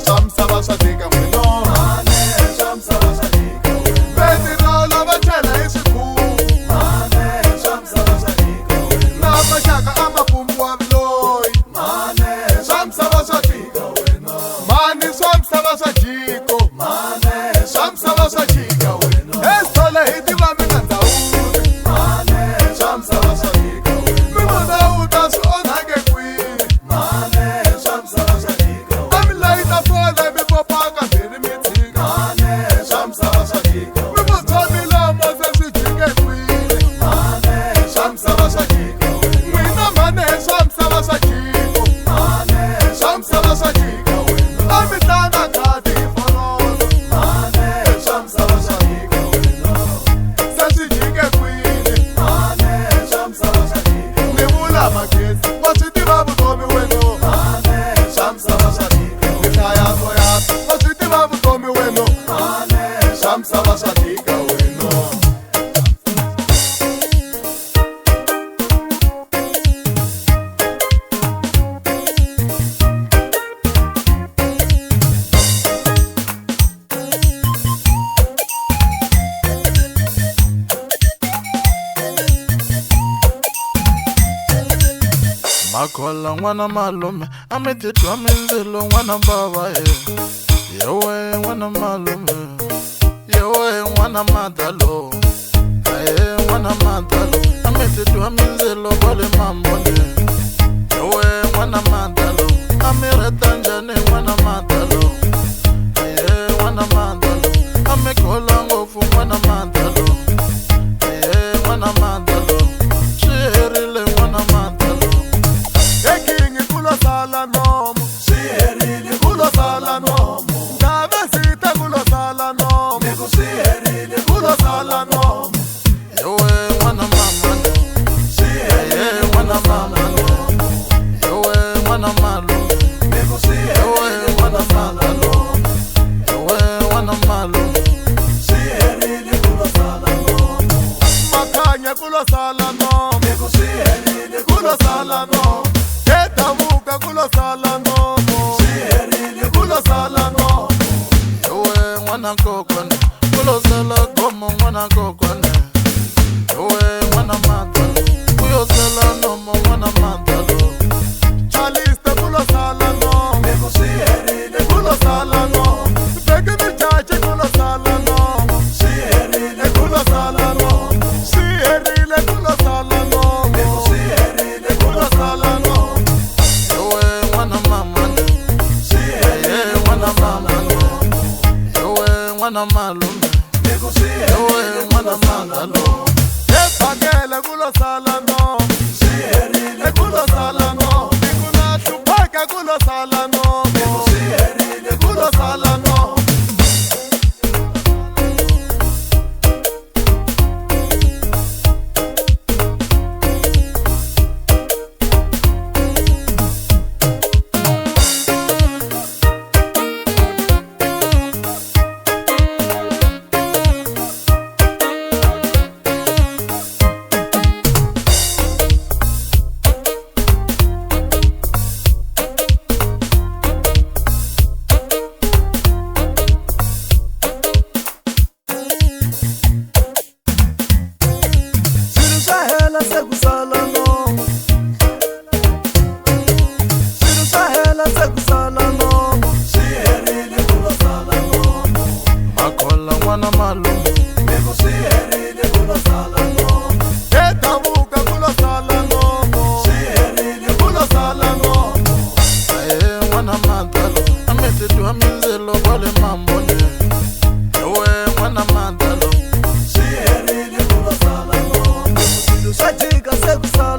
Swa misava swa tika n'wino. Mane swa misava swa tika wena. Petirolo va chela hi swikhubu. Mane swa misava swa tika wena. Na maxaka a ma fumbiwa vuloyi. Mane Swa misava swa tika wena. Mani swa misava swa jiko. Mane Swa misava swa jika wena. Esithole hi tiva mina ndhawuti. Mane swa misava swa tika wena. Mimodawuta swi onhake kwini. Mane swa misava swa tika wena. A mi layita fole mi popa kambirhi mi tshika. Mane swa misava swa tika wena. Mi vutshwa milomo se swi jike kwini. Mane swa misava swa tika wena. N'wina mhani swa misava swa jiko. Mane Swa misava swa jika wena. A mi tlanga khadi hi forolo. Mane swa misava swa tika wena. Se swi jike kwini. Mane swa misava swa tika Ni vula magezi wa swi tiva vutomi weno. Mane swa misava swa tika Ni hlaya soyata wa swi tiva vutomi weno. Mane Swa misava swa tika weno. Makhola n'wana malume a mi titwa mindzilo n'wana bava ye yewe n'wana malume yewe n'wana madalo aye n'wana madalo a mi titwa mindzilo kwale mambone yewe n'wana madalo a mi rheta njhani n'wana madalo aye n'wana madalo a mi khola ngopfu n'wana madalo aye n'wana madalo swi herile n'wana madalo. Ekingi kulo sala nomo. Swi herile Kulo sala nomo. Ndabezitha kulo sala nomo. Niku swi herile Kulo sala nomo. Yewe n'wana mamane, Swi ye herile n'wana mamane, yewe n'wana malume, Niku swi yewe herile n'wana madalo, yewe n'wana malume, Swi herile kulo sala nomo. Makhanya kulo sala nomo. Niku swi herile Kulo sala nomo. Edavuka kulo sala nomo. Swi herile Kulo sala nomo. yewe n'wana kokwane, kulo sala gomo n'wana kokwane, yewe n'wana madalo, kuyo sala nomo n'wana madalo, Chaliste kulo sala nomo. Niku swi herile Kulo sala nomo. Beke michache kulo sala nomo. Swi herile Kulo sala nomo. Swi herile kulo sala nomo. Niku swi herile Kulo sala nomo. yewe n'wana mamane, Swi ye herile n'wana mamane, yewe n'wana malume, Niku swi yewe herile n'wana madalo. Ephakele kulo sala nomo. Swi herile Kulo sala nomo. Nikuna hlupheka kulo sala nomo. Swi herile Kulo sala nomo. Swilo swa hela se ku sala nomo. Swilo swa hela se ku sala nomo. Swi herile kulo sala nomo. Makhola n'wana malume, Niku swi herile kulo sala nomo. Edavuka kulo sala nomo. Swi herile Kulo sala nomo. aye n'wana madalo, a mi titwa mindzilo kwale mambone, yewe n'wana madalo. Swi herile kulo sala nomo. Swilo swa jika se ku sala